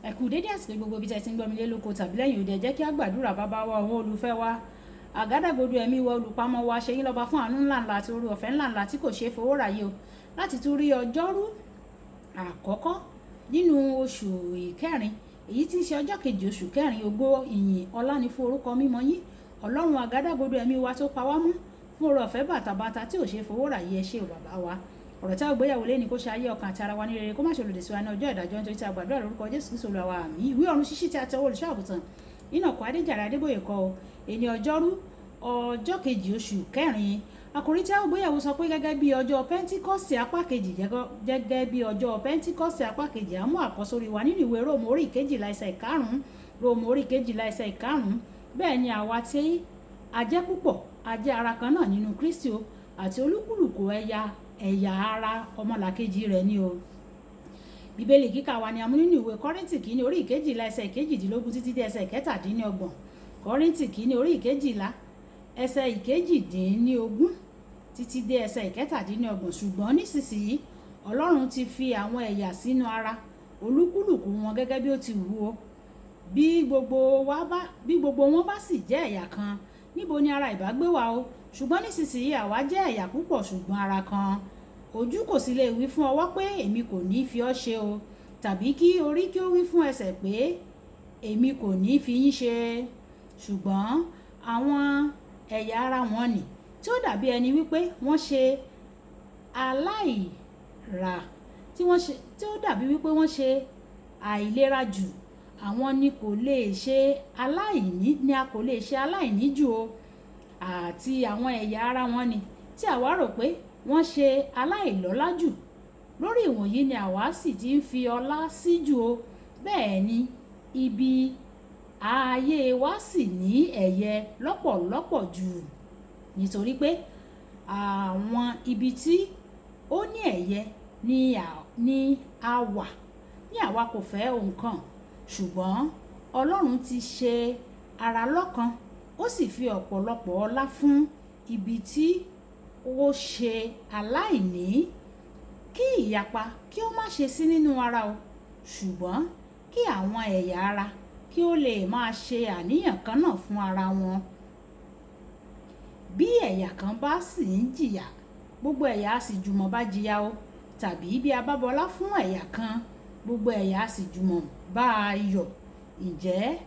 Ẹ kú dédé àsìkò gbogbo ibi tí ẹ ti ń gbọ́ mi lé lóko tàbí lẹ́yìn òde. Ẹ jẹ́ kí á gbàdúrà. Bàbá wa, òun olùfẹ́ wa, àgádágodo ẹ̀mí wa, olùpamọ́ wa, ṣe yín lọ́ba fún àánú ńláńlá àti oore ọ̀fẹ́ ńláńlá tí kò ṣeé fowó rà yìí o, láti tún rí ọjọ́rú àkọ́kọ́ nínú oṣù ìkẹrin, èyí tí ń ṣe ọjọ́ kejì oṣù kẹrin. Ògo, ìyìn, ọlá ni fún orúkọ mímọ́ yín. Ọlọ́run àgádágodo ẹ̀mí wa tó pa wá mọ́ fún oore ọ̀fẹ́ bàtàbàtà tí ò ṣeé fowó rà yìí, ẹ ṣé o, bàbá wa. Ọ̀rọ̀ tí a gbéyàwó lé ní kó ṣe ayé ọkàn àti ara wa ní rere, kó má ṣe lòdì sí wa ní ọjọ́ ìdájọ́, nítorí tí a gbàdúrà lórúkọ Jésù Kristu Olúwa wa, àmín. Ìwé ọ̀run ṣíṣí tí a tọwọ́ olùṣọ́ àgùntàn Ìnàkú Adéjàre Adébóyè kọ o. Èní ọjọ́rú ọjọ́ kejì oṣù kẹrin, àkòrí tí a gbéyàwó sọ pé gẹ́gẹ́ bí ọjọ́ Pẹ́ńtíkọ́sì apá kejì. Gẹ́gẹ́ bí ọjọ́ Pẹ́ńtíkọ́sì apá kejì, á mú àkọ́sórí wa nínú ìwé Róòmù orí 12 ẹsẹ̀ 5. Róòmù orí 12 ẹsẹ̀ 5. Bẹ́ẹ̀ ni àwa tí a jẹ́ púpọ̀, a jẹ́ ara kan náà nínú Kristi o, àti olúkúlùkù ẹ̀yà ẹ̀yà ara ọmọlàkejì rẹ̀ ni o. Bíbélì kíkà wa ni a mú nínú ìwé Kọ́ríńtì kìíní orí 12 ẹsẹ̀ 18 títí dé ẹsẹ̀ 27. Kọ́ríńtì kìíní orí 12 ẹsẹ̀ 18 títí dé ẹsẹ̀ 27. Ṣùgbọ́n nísinsìnyí Ọlọ́run ti fi àwọn ẹ̀yà sínú ara, olúkúlùkù wọn gẹ́gẹ́ bí ó ti wù ó. Bí gbogbo wọn bá sì jẹ́ ẹ̀yà kan, níbo ni ara ìbá gbé wà o? Ṣùgbọ́n nísinsìnyí àwa jẹ́ ẹ̀yà púpọ̀, ṣùgbọ́n ara kan. Ojú kò sì lè wí fún ọwọ́ pé, "Èmi kò ní fi ọ́ ṣe o," tàbí kí orí kí ó wí fún ẹsẹ̀ pé, "Èmi kò ní fi yín ṣe." Ṣùgbọ́n àwọn ẹ̀yà ara wọn nì tí ó dàbí ẹni wípé wọ́n ṣe aláìra tí wọ́n ṣe, tí ó dàbí wípé wọ́n ṣe àìlera jù, àwọn ni kò lè ṣe aláìní ni a kò lè ṣe aláìní jù o. Àti àwọn ẹ̀yà ara wọn ni tí àwa rò pé wọ́n ṣe aláìlọ́lá jù, lórí ìwọ̀nyí ni àwa sì ti ń fi ọlá sí jù o. Bẹ́ẹ̀ ni ibi ayé wa sì ní ẹ̀yẹ lọ́pọ̀lọpọ̀ jù, nítorí pé àwọn ibi tí ó ní ẹ̀yẹ ní a wà ní àwa kò fẹ́ ohun kan. Ṣùgbọ́n Ọlọ́run ti ṣe ara lọ́kan, ó sì fi ọ̀pọ̀lọpọ̀ ọlá fún ibi tí ó ṣe aláìní, kí ìyapa kí ó má ṣe sí nínú ara o, ṣùgbọ́n kí àwọn ẹ̀yà ara kí ó lè máa ṣe àníyàn kan náà fún ara wọn. Bí ẹ̀yà kan bá sì ń jìyà, gbogbo ẹ̀yà á sì jùmọ̀ bá jìyà o. Tàbí bí a bá bọlá fún ẹ̀yà kan, gbogbo ẹ̀yà á sì jùmọ̀ bá a yọ̀. Ǹjẹ́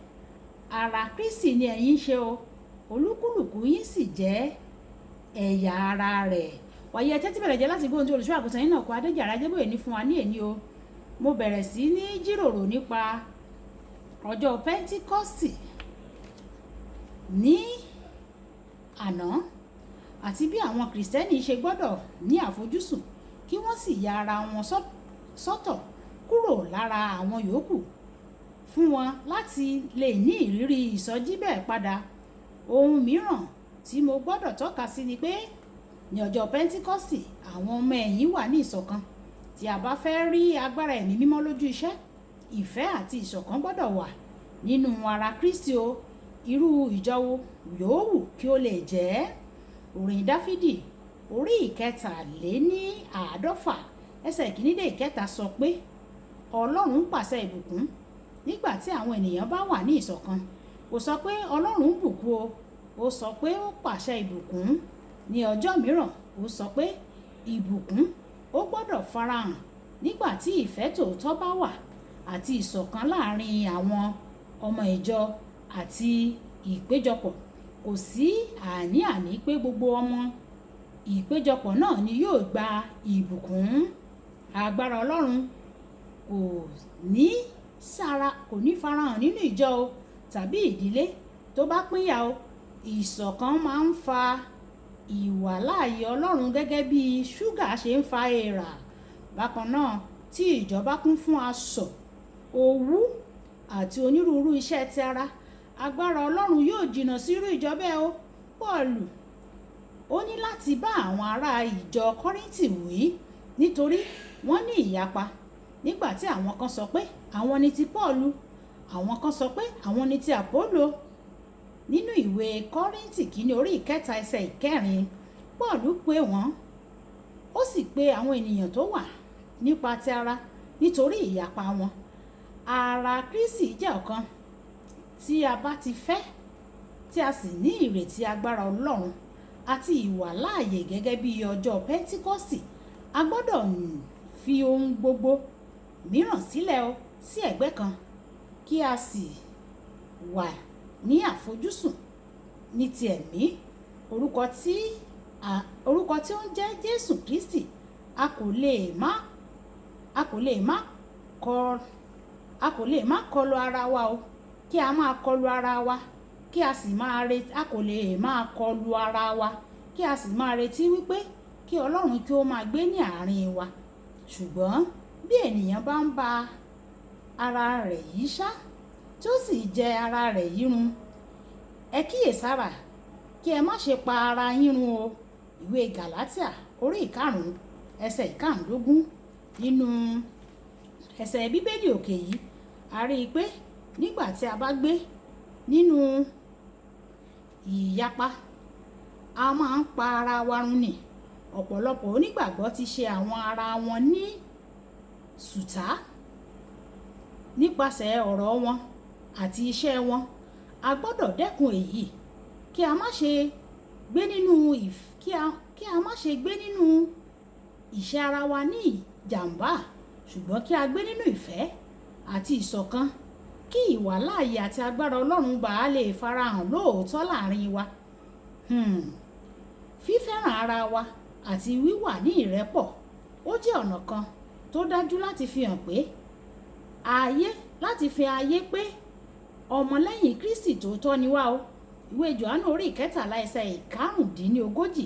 ara Kristi ni ẹ̀yin ń ṣe o, olúkúlùkù yín sì jẹ́ ẹ̀yà ara rẹ̀. Wàyí, ẹ tẹ́tí bẹ̀rẹ̀ jẹ́ láti gbóhùn tí olùṣọ́ àgùntàn yín náà kọ Adéjàre Adébóyè ní fún wa ní èní o. Mo bẹ̀rẹ̀ sí ní jíròrò nípa ọjọ́ Pẹ́ńtíkọ́sì ní àná àti bí àwọn Kìrìsìtẹ́nì ṣe gbọ́dọ̀ ní àfojúsùn kí wọ́n sì ya ara wọn sọ́tọ̀ kúrò lára àwọn yòókù fún wọn láti lè ní ìrírí ìsọjí bẹ́ẹ̀ padà. Ohun mìíràn tí mo gbọ́dọ̀ tọ́ka sí ni pé ní ọjọ́ Pẹ́ńtíkọ́sì, àwọn ọmọ ẹ̀yìn wà ní ìṣọ̀kan. Tí a bá fẹ́ rí agbára ẹ̀mí mímọ́ lójú iṣẹ́, ìfẹ́ àti ìṣọ̀kan gbọ́dọ̀ wà nínú ara Kristi o, irú ìjọ wo yòówù kí ó lè jẹ́. Orin Dáfídì orí 143 ẹsẹ̀ 1 dé 3 sọ pé Ọlọ́run pàṣẹ ìbùkún nígbà tí àwọn ènìyàn bá wà ní ìṣọ̀kan. Kò sọ pé Ọlọ́run bùkún o, ó sọ pé ó pàṣẹ ìbùkún. Ní ọjọ́ mìíràn, ó sọ pé ìbùkún ó gbọ́dọ̀ farahàn nígbà tí ìfẹ́ tòótọ́ bá wà àti ìṣọ̀kan láàrin àwọn ọmọ ìjọ àti ìpéjọpọ̀. Kò sí àní-àní pé gbogbo ọmọ ìpéjọpọ̀ náà ni yóò gba ìbùkún. Agbára Ọlọ́run kò ní farahàn nínú ìjọ o tàbí ìdílé tó bá pínyà o. Ìṣọ̀kan máa ń fa ìwàláàyè Ọlọ́run gẹ́gẹ́ bí ṣúgà ṣe ń fa èèrà. Bákan náà, tí ìjọ bá kún fún asọ̀, owú àti onírúurú iṣẹ́ ti ara, agbára Ọlọ́run yóò jìnnà sí irú ìjọ bẹ́ẹ̀ o. Pọ́ọ̀lù ó ní láti bá àwọn ará ìjọ Kọ́ríńtì wí nítorí wọ́n ní ìyapa. Nígbà tí àwọn kan sọ pé àwọn ni ti Pọ́ọ̀lù, àwọn kan sọ pé àwọn ni ti Àpólò. Nínú ìwé Kọ́ríńtì kìíní orí 3 ẹsẹ̀ 4, Pọ́ọ̀lù pè wọ́n, ó sì pe àwọn ènìyàn tó wà nípa ti ara nítorí ìyapa wọn. Ara Kristi jẹ́ ọ̀kan. Tí a bá ti fẹ́, tí a sì ní ìrètí agbára Ọlọ́run àti ìwàláàyè gẹ́gẹ́ bí ọjọ́ Pẹ́ńtíkọ́sì, a gbọ́dọ̀ fi ohun gbogbo mìíràn sílẹ̀ o sí ẹ̀gbẹ́ kan, kí a sì wà ní àfojúsùn ní ti ẹ̀mí. Orúkọ tí ó ń jẹ́ Jésù Kristi, a kò lè má kọlu ara wa o, kí a máa kọlu ara wa, kí a sì máa retí, a kò lè máa kọlu ara wa, kí a sì máa retí wípé kí Ọlọ́run kí ó máa gbé ní àárín wa. Ṣùgbọ́n bí ènìyàn bá ń ba ara rẹ̀ yìí ṣá, tí ó sì jẹ ara rẹ̀ yìí run, ẹ kíyèsára kí ẹ má ṣe pa ara yín run o. Ìwé Gàlátíà orí 5 ẹsẹ̀ 15. Nínú ẹsẹ̀ Bíbélì òkè yìí, a rí i pé nígbà tí a bá gbé nínú ìyapa, a máa ń pa ara wa run ni. Ọ̀pọ̀lọpọ̀ onígbàgbọ́ ti ṣe àwọn ara wọn ní sùtá nípasẹ̀ ọ̀rọ̀ wọn àti iṣẹ́ wọn. A gbọ́dọ̀ dẹ́kun èyí, kí a má ṣe gbé nínú ìṣe ara wa ní ìjàmbá, ṣùgbọ́n kí a gbé nínú ìfẹ́ àti ìṣọ̀kan, kí ìwàláàyè àti agbára Ọlọ́run bá lè farahàn lóòótọ́ láàrin wa. Fífẹ́ràn ara wa àti wíwà ní ìrẹ́pọ̀ ó jẹ́ ọ̀nà kan tó dájú láti fi ayé pé ọmọlẹ́yìn Kristi tòótọ́ ni wá o. Ìwé Jòhánù orí 13 ẹsẹ̀ 35.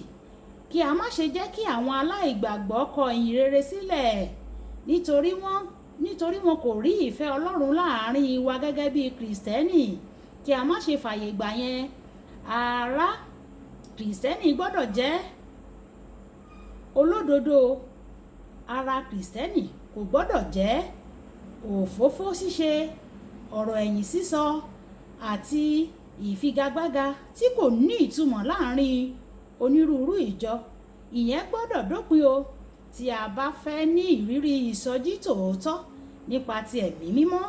Kí a má ṣe jẹ́ kí àwọn aláìgbàgbọ́ kọ ìyìn rere sílẹ̀ nítorí wọn kò rí ìfẹ́ Ọlọ́run láàrin wa gẹ́gẹ́ bí Kìrìsìtẹ́nì. Kí a má ṣe fàyè gbà yẹn. Ará Kìrìsìtẹ́nì gbọ́dọ̀ jẹ́ olódodo. Ara Kìrìsìtẹ́nì kò gbọ́dọ̀ jẹ́ òfófó ṣíṣe, ọ̀rọ̀ ẹ̀yìn sísọ àti ìfigagbága tí kò ní ìtumọ̀ láàrin onírúurú ìjọ. Ìyẹn gbọ́dọ̀ dópin o tí a bá fẹ́ ní ìrírí ìsọjí tòótọ́ nípa ti ẹ̀mí mímọ́.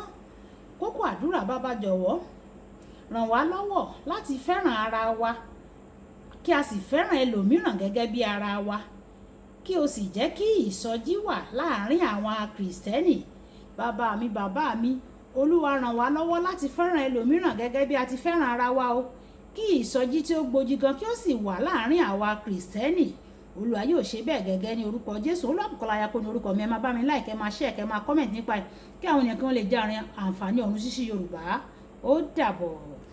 Kókó àdúrà: Bàbá, jọ̀wọ́ ràn wá lọ́wọ́ láti fẹ́ràn ara wa, kí a sì fẹ́ràn ẹlòmíràn gẹ́gẹ́ bí ara wa, kí o sì jẹ́ kí ìsọjí wà láàrin àwọn Kìrìsìtẹ́nì. Bàbá mi, bàbá mi, Olúwa ràn wá lọ́wọ́ láti fẹ́ràn ẹlòmíràn gẹ́gẹ́ bí a ti fẹ́ràn ara wa o, kí ìsọjí tí ó gbòjì gan kí ó sì wà láàrin àwa Kìrìsìtẹ́nì. Olúwa yóò ṣe bẹ́ẹ̀ gẹ́gẹ́ ní orúkọ Jésù. Olúwabùkọ́lá Ayako ní orúkọ mi. Ẹ máa bá mi like, ẹ máa share, kẹ́ máa comment nípa ẹ̀, kí àwọn ènìyàn kí wọ́n lè jẹ àárín àǹfààní ọ̀run ṣíṣí Yorùbá. Ó dàbọ̀.